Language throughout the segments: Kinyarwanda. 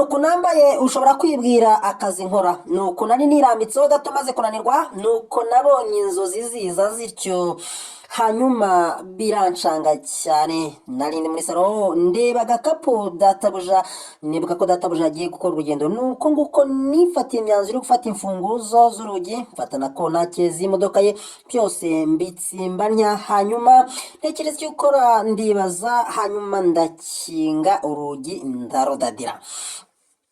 Ukambona ukuntu nambaye, ushobora kwibwira akazi nkora. Nuko nari nirambitseho gato maze kunanirwa, nuko nabonye inzozi ziza zityo, hanyuma birancanga cyane. Nari ndi muri salo, ndeba agakapu databuja, nibuka ko databuja agiye gukora urugendo. Nuko nguko nifatiye imyanzuro yo gufata imfunguzo z'urugi, mfata na kontake z'imodoka ye, byose mbitsimba ntya. Hanyuma ntekereza icyo gukora, ndibaza, hanyuma ndakinga urugi, ndarodadira,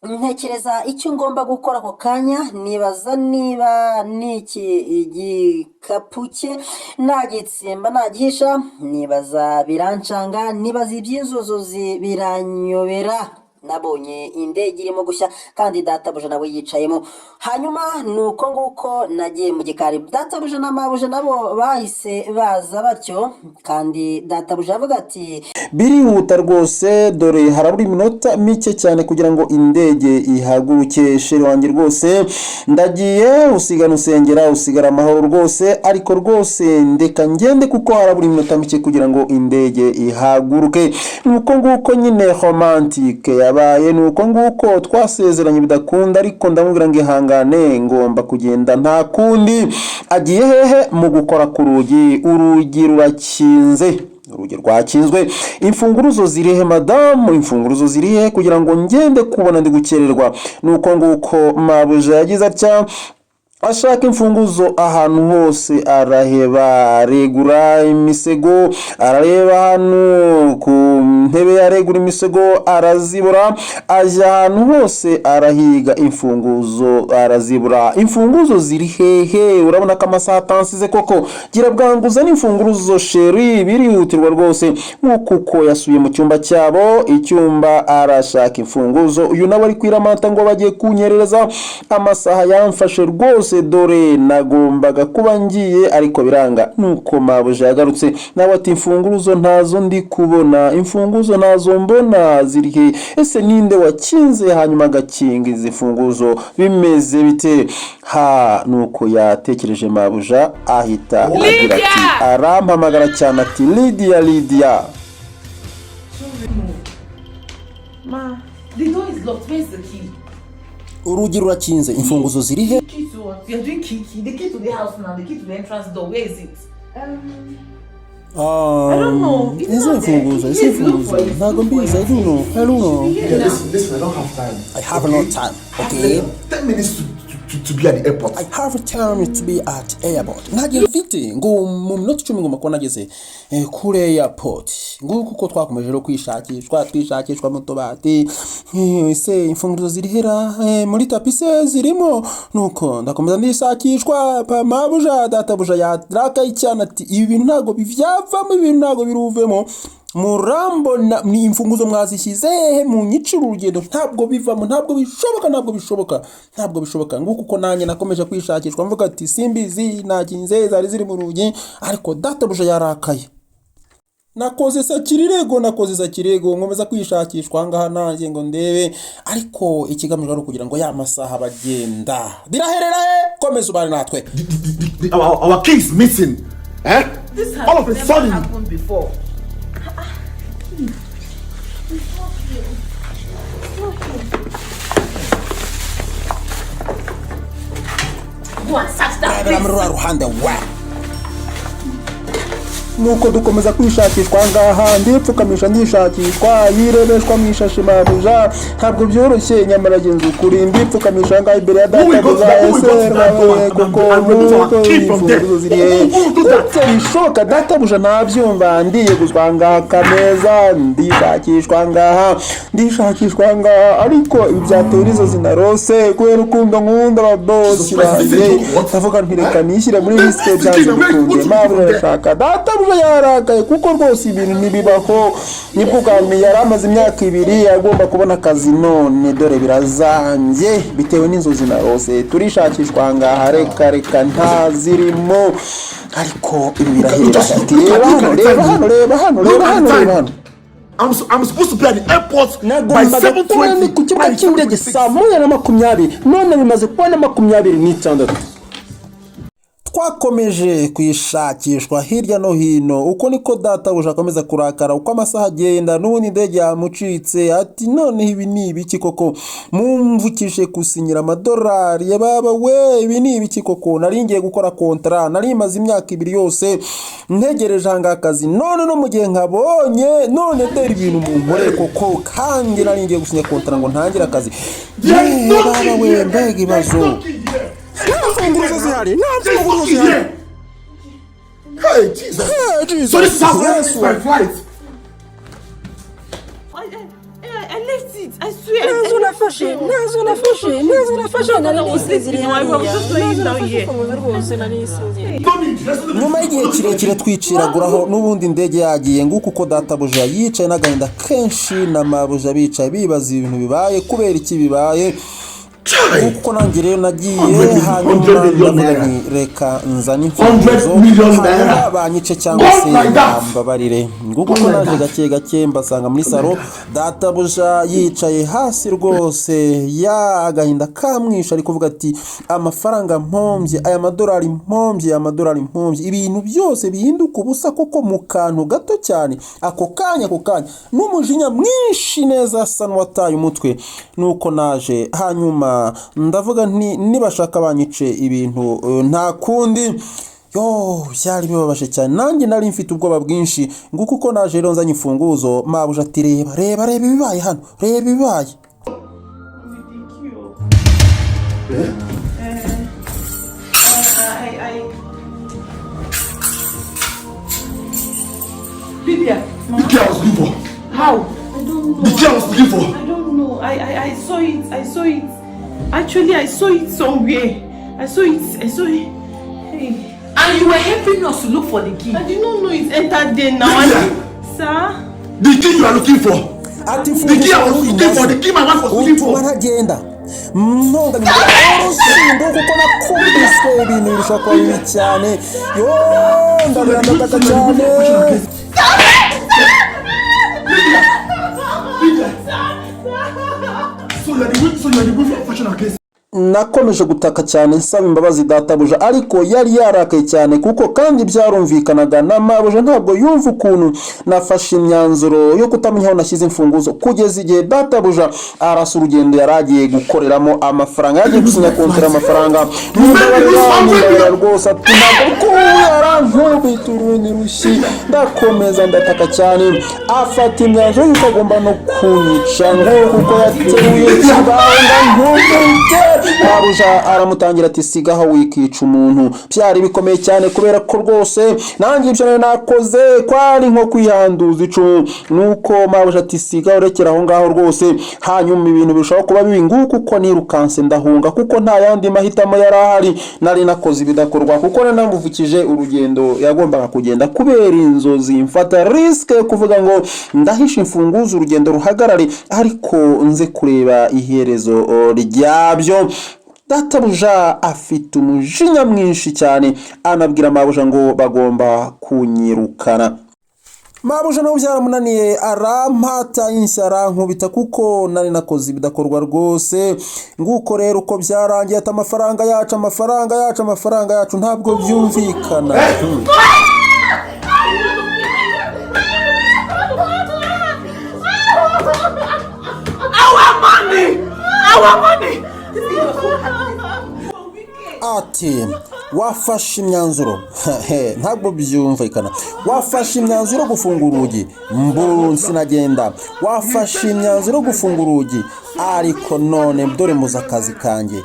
ntekereza icyo ngomba gukora ako kanya, nibaza niba n'iki igikapu cye nagitsimba, nagihisha. Nibaza birancanga, nibaza iby'inzozi biranyobera. Nabonye indege irimo gushya kandi databuja nawe yicayemo. Hanyuma ni uko nguko nagiye mu gikari. Databuja na mabuja nabo bahise baza batyo, kandi databuja avuga ati: "Birihuta rwose, dore harabura iminota mike cyane kugira ngo indege ihaguruke. Chéri wanjye, rwose ndagiye, usigana usengera, usigara amahoro rwose, ariko rwose ndeka ngende kuko harabura iminota mike kugira ngo indege ihaguruke." Ni uko nguko nyine romantique yabaye, ni uko nguko twasezeranye bidakunda, ariko ndamubwira ngo ihangane, ngomba kugenda, nta kundi. Agiye hehe? Mu gukora ku rugi, urugi rurakinze, urugi rwakinzwe. "Imfunguruzo zirihe, madamu? Imfunguruzo zirihe kugira ngo ngende kubona ndi gukererwa?" Ni uko nguko mabuja yagize atya, ashaka imfunguzo ahantu hose araheba, aregura imisego, arareba ahantu ku ntebe, aregura imisego arazibura, ajya ahantu hose arahiga imfunguzo arazibura. "Imfunguzo ziri hehe? Urabona ko amasaha atansize koko. Gira bwanguza n'imfunguzo, chéri, birihutirwa rwose." Nk'uko uko yasubiye mu cyumba cyabo, icyumba, arashaka imfunguzo. Uyu nawe ari kwiramata ngo bagiye kunyerereza, amasaha yamfashe rwose, dore nagombaga kuba ngiye ariko biranga. Nuko mabuja yagarutse nawe ati: "Imfunguzo ntazo ndi kubona, imfunguzo ntazo mbona, ziri he? Ese ninde wakinze hanyuma agakinga izi mfunguzo? Bimeze bite?" Ha, nuko yatekereje mabuja, ahita agira ati, arampamagara cyane ati: "Lidiya, Lidiya." Ma, the door is locked. Where's the key? Urugi rurakinze, imfunguzo ziri he? Key to what? You're doing key, key. The key to the house now. The key to the entrance door. Where is it? I don't know. It's Ese not there. imfunguzo, ese Please look imfunguzo for it. ntabwo Look for mbizi. I it. don't know, I don't know. Yeah, listen, listen, I don't have time. I have no time, okay? 10 minutes to be at the airport. I have time to be at airport. Ntagihe mfite, ngo mu minota 10 ngomba kuba nageze kuri airport. Nguko uko twakomeje rero kwishakishwa, twishakishwa mu tubati. Ese imfunguzo ziri hera? Muri tapi se zirimo? Nuko ndakomeza ndishakishwa. Mabuja, databuja yarakaye cyane ati: "Ibi bintu ntabwo byavamo, ibi bintu ntabwo biruvemo. Murambona ni imfunguzo mwazishyize hehe? Munyicira urugendo, ntabwo bivamo, ntabwo bishoboka, ntabwo bishoboka, ntabwo bishoboka." Nguko uko nanjye nakomeje kwishakishwa, mvuga ati: "Simbizi, nakinze, zari ziri mu rugi." Ariko databuja yarakaye. Nakoze sakirirego, nakoze sakirego, nkomeza kwishakishwa ngaha nanjye ngo ndebe, ariko ikigamijwe ari ukugira ngo ya masaha bagenda. Biraherera he? Komeza ubane natwe. Our key is missing. Eh? This has All of a never sudden. happened before. It's not here. It's not here. Go and search that Rebera muri place. rwa ruhande we. Nuko dukomeza kwishakishwa ngaha, ndipfukamisha, ndishakishwa, yirebeshwa mu ishashi mabuja. Ntabwo byoroshye, nyamara agenza ukuri, ndipfukamisha ngaha imbere ya databuja. Ese rwawe koko nuko imfunguzo ziri hehe? Ndetse bishoboka, databuja ntabyumva. Ndiyeguzwa ngaha kameza, ndishakishwa ngaha, ndishakishwa ngaha, ariko ibi byatewe n'izo zinarose kubera urukundo nkunda ababosi banjye. Ndavuga nti: "Reka nishyire muri risque, byanze bikunze mabuja arashaka." Databuja yarakaye kuko rwose ibintu ntibibaho. Nibwo bwa mbere yari amaze imyaka 2 agomba kubona akazi, none dore birazambye bitewe n'inzozi narose. Turishakishwa ngaha, reka reka, ntazirimo, ariko ibi birahera. Ati: "Reba hano, reba hano, reba hano, reba hano, reba hano." I'm supposed to be at the airport by Nagombaga kuba ndi 7:20. ku kibuga By cy'indege 7:26. saa 1:20, none bimaze kuba na 26. Twakomeje kuyishakishwa hirya no hino. Uko niko databuja akomeza kurakara uko amasaha agenda, n'ubundi indege yamucitse. Ati: "Noneho ibi ni ibiki koko? Mumvukishe gusinyira amadolari ya baba we! Ibi ni ibiki koko? Nari ngiye gukora kontara, nari maze imyaka 2 yose ntegereje ahangaha akazi, none no mu gihe nkabonye, none dore ibintu munkoreye koko! Kandi nari ngiye gusinya kontara ngo ntangire akazi." Ye baba we, mbega ibibazo! Nta mfunguzo zihari, nta mfunguzo zihari. Hey, Jesus. Hey, Jesus. So this is how I Yesu. missed my flight. I left it. I swear. Ntazo nafashe, ntazo nafashe, ntazo nafashe, nari nisinziriye hariya. Ntazo nafashe imfunguzo rwose, nari nisinziriye. No need. There's no Nyuma y'igihe kirekire twiciraguraho, n'ubundi indege yagiye. Nguko uko databuja yicaye n'agahinda kenshi na mabuja, bicaye bibaza ibintu bibaye, kubera iki bibaye. Chai. Kuko nanjye rero nagiye, hanyuma ndavuga nti: "Reka nzane imfunguzo, hanyuma banyice cyangwa se bambabarire." Nguko uko naje gake gake mbasanga muri salo, databuja yicaye hasi rwose, ya agahinda kamwishe, ari kuvuga ati: "Amafaranga mpombye, aya madolari mpombye, aya madolari mpombye, ibintu byose bihinduka ubusa koko mu kantu gato cyane, ako kanya, ako kanya," n'umujinya mwinshi neza, asa n'uwataye umutwe. Nuko naje, hanyuma ndavuga nti: "Nibashaka banyice, ibintu nta kundi." Yo, byari bibabaje cyane, nanjye nari mfite ubwoba bwinshi. Nguko uko naje rero nzanye imfunguzo, mabuja ati: "Reba, reba, reba ibibaye hano, reba ibibaye." The key. Oh. I. Lydia. The key I was looking for. How? I don't know. The key I was looking for. I don't know. I saw it. I saw it. Actually, I saw it somewhere. I saw it. I saw it. Hey. And you were helping us to look for the key. I did not know it entered there now. Lydia. Sir? The key you are looking for. Ati: The key I was looking for. The key my wife was looking Utuma for. ntagenda ntonganya urusimbo, kuko nakubiswe, ibintu birushaho kuba bibi cyane. Yo, ndarira, ndataka cyane. Lydia. So you are the one fashion case. Nakomeje gutaka cyane nsaba imbabazi databuja, ariko yari yarakaye cyane, kuko kandi byarumvikanaga na mabuja ntabwo yumva ukuntu nafashe imyanzuro yo kutamenya aho nashyize imfunguzo, kugeza igihe databuja arasa urugendo yari agiye gukoreramo amafaranga, yagiye gusinya kontara amafaranga. Nimbabarira, nimbabarira rwose. Ati: "Ntabwo kuya." Arankubita urundi rushyi, ndakomeza ndataka cyane, afata imyanzuro y'uko agomba no kunyica ngo kuko yateruye ikibaho ngo nkubite. Mabuja aramutangira ati: "Sigaho, wikica umuntu." Byari bikomeye cyane, kubera ko rwose nanjye ibyo nari nakoze kwari nko kwihanduza icumu. Nuko mabuja ati: "Sigaho, urekera aho ngaho rwose." Hanyuma ibintu birushaho kuba bibi. Nguko uko nirukanse ndahunga, kuko nta yandi mahitamo yari ahari. Nari nakoze ibidakorwa, kuko nari namuvukije urugendo yagombaga kugenda kubera inzozi, mfata risque yo kuvuga ngo ndahisha imfunguzo, urugendo ruhagarare, ariko nze kureba iherezo ryabyo. Databuja afite umujinya mwinshi cyane, anabwira mabuja ngo bagomba kunyirukana. Mabuja nawe byaramunaniye, arampata inshyi, arankubita, kuko nari nakoze ibidakorwa rwose. Nguko rero uko byarangiye. Ati: "Amafaranga yacu, amafaranga yacu, amafaranga yacu, ntabwo byumvikana." Our money! Our money! Ati: "Wafashe imyanzuro, ntabwo byumvikana. Wafashe imyanzuro yo gufunga urugi, mburu sinagenda. Wafashe imyanzuro yo gufunga urugi, ariko none dore muzi akazi kanjye,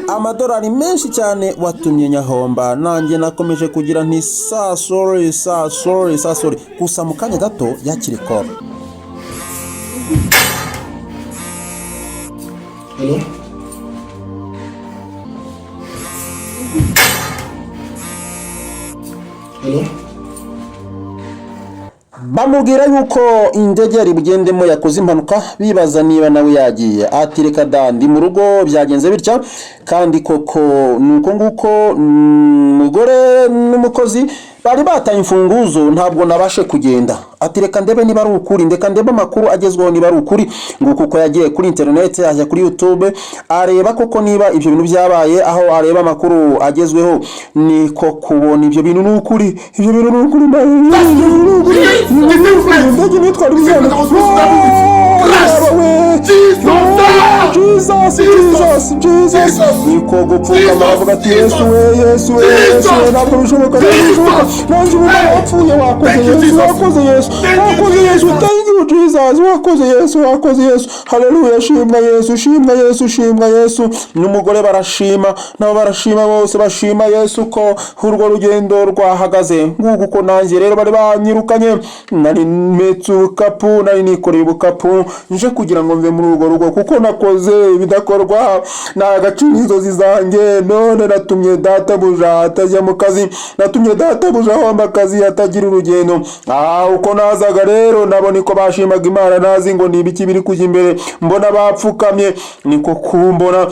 amadolari menshi cyane watumye nyahomba." Nanjye nakomeje kugira nti: "Sir, sorry sir, sorry sir, sorry." Gusa mu kanya gato yakiri call. Hello? Hello? Bamubwira yuko indege yari bugendemo yakoze impanuka, bibaza niba nawe yagiye. Ati: "Reka da, ndi mu rugo, byagenze bitya." Kandi koko ni uko nguko, umugore n'umukozi. Bari bataye imfunguzo, ntabwo nabashe kugenda. Ati: "Reka ndebe niba ari ukuri, ndeka ndebe amakuru agezweho niba ari ukuri." Ngo kuko yagiye kuri interineti, ajya kuri YouTube, areba koko niba ibyo bintu byabaye. Aho areba amakuru agezweho, niko kubona ibyo bintu ni ukuri, ibyo bintu ni ukuri, indege nitwara ibizami. Jesus, Jesus, Jesus! Niko gupfukama, avuga ati: "Yesu we, Yesu we, Yesu we, ntabwo bishoboka, ntabwo bishoboka, nanjye ubu wapfuye. Wakoze Yesu, wakoze Yesu, wakoze Yesu, thank you Jesus, wakoze Yesu, wakoze Yesu, haleluya, shimwa Yesu, shimwa Yesu, shimwa Yesu." N'umugore barashima, nabo barashima, bose bashima Yesu ko urwo rugendo rwahagaze. Nguko uko nanjye rero bari banyirukanye. Nari mpetse ubukapu, nari nikoreye ubukapu, nje kugira ngo mve muri urwo rugo, kuko nakoze ibidakorwa, nagacira inzozi zanjye. None natumye databuja atajya mu kazi, natumye databuja ahomba akazi, atagira urugendo. Uko nazaga rero nabo niko bashimaga Imana. Nazi ngo ni ibiki biri kujya imbere, mbona bapfukamye, niko kumbona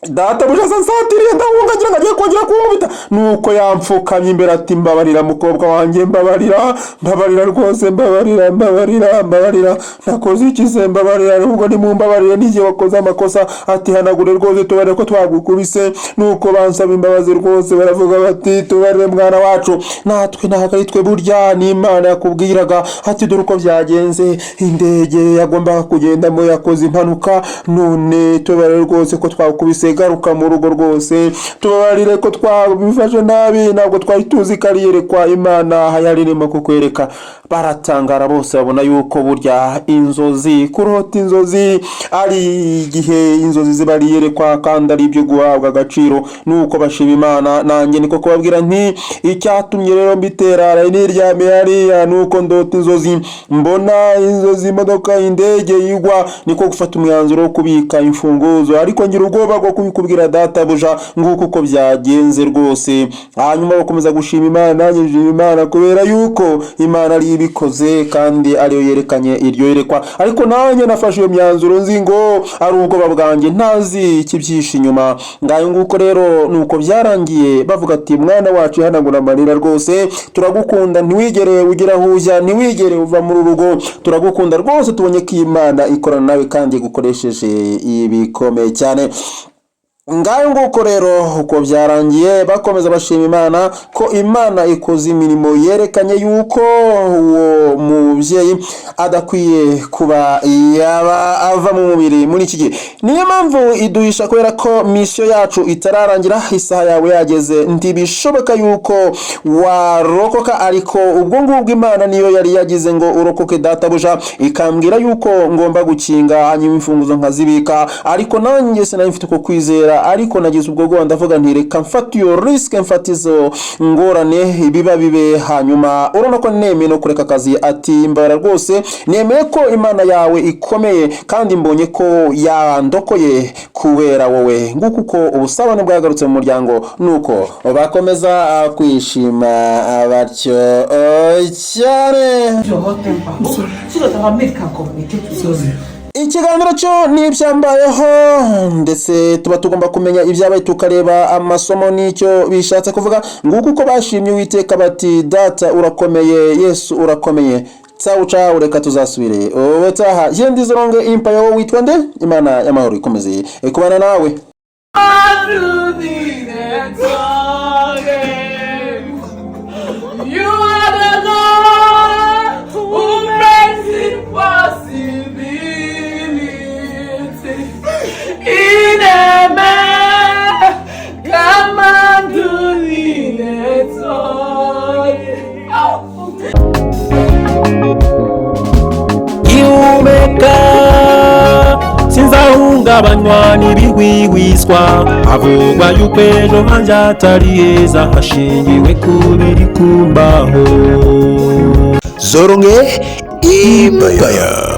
databuja asa nsatiriye, ndahunga ngira ngo agiye kongera kunkubita. Nuko yamfukamye imbere ati: "Mbabarira mukobwa wanjye, mbabarira, mbabarira rwose, mbabarira, mbabarira, mbabarira. Nakoze iki se? Mbabarira." "Nubwo nimumbabarire, n'igihe wakoze amakosa." Ati: "Hanagure rwose, tubare ko twagukubise." Nuko bansaba imbabazi rwose, baravuga bati: "Tubarire mwana wacu, natwe ntabwo ari twe, burya ni Imana yakubwiraga." Ati: "Dore uko byagenze, indege yagombaga kugendamo yakoze impanuka, none tubarire rwose ko twakubise. Garuka mu rugo rwose, tubabarire ko twabifashe nabi, ntabwo twari tuzi ko ari iyerekwa Imana yari irimo kukwereka." Baratangara bose, babona yuko burya inzozi, kurota inzozi, ari igihe inzozi ziba ari iyerekwa kandi ari ibyo guhabwa agaciro. Nuko bashima Imana. Nanjye niko kubabwira nti: icyatumye rero mbitera niryamiye hariya, nuko ndota inzozi, mbona inzozi imodoka, indege igwa, niko gufata umwanzuro wo kubika imfunguzo, ariko ngira ubwoba bwo kubikubwira databuja. Nguko uko byagenze rwose. Hanyuma bakomeza gushima Imana, nanjye nshima Imana kubera yuko Imana ari ibikoze kandi ariyo yerekanye iryo yerekwa. Ariko nanjye nafashe iyo myanzuro nzi ngo ari ubwoba bwanjye, ntazi ikibyishe inyuma. Ngayo nguko rero, nuko byarangiye. Bavuga ati: "Mwana wacu, ihanagura amarira rwose, turagukunda, ntiwigere ugera aho ujya, ntiwigere uva muri uru rugo, turagukunda rwose, tubonye ko Imana ikorana nawe kandi igukoresheje ibikomeye cyane." Ngayo nguko rero uko byarangiye, bakomeza bashima Imana ko Imana ikoze imirimo, yerekanye yuko uwo mubyeyi adakwiye kuba yaba ava mu mubiri muri iki gihe. Niyo mpamvu iduhisha, kubera ko misiyo yacu itararangira. Isaha yawe yageze, ntibishoboka yuko warokoka, ariko ubwo ngubwo Imana niyo yari yagize ngo urokoke. Databuja ikambwira yuko ngomba gukinga, hanyuma imfunguzo nkazibika, ariko nanjye sinari mfite uko kwizera. Ariko nagize ubwo bwoba, ndavuga nti: "Reka mfate iyo risque, mfate izo ngorane, ibiba bibe." Hanyuma urabona ko nemeye no kureka akazi. Ati: "Mbara rwose, nemeye ko Imana yawe ikomeye kandi mbonye ko yandokoye kubera wowe." Nguko uko ubusabane bwagarutse mu muryango, nuko bakomeza kwishima batyo cyane. Your hot temper. So that our maid can communicate with us. Ikiganiro cyo ni ibyambayeho, ndetse tuba tugomba kumenya ibyabaye, tukareba amasomo n'icyo bishatse kuvuga. Nguko uko bashimye Uwiteka bati: "Data urakomeye, Yesu urakomeye." Cawu cawu, reka tuzasubire ubutaha. Yendi zoronge impa wowe witwa nde? Imana y'amahoro ikomeze kubana nawe. Mmadụ niile. You are the God who makes impossibility. Ị na-eme ka mmadụ niile tọọ gị. Ihumeka, sinzahungabanywa n'ibihwihwiswa havugwa yuko ejo hanjye atari heza, hashingiwe ku biri kumbaho. Zoronge Empire.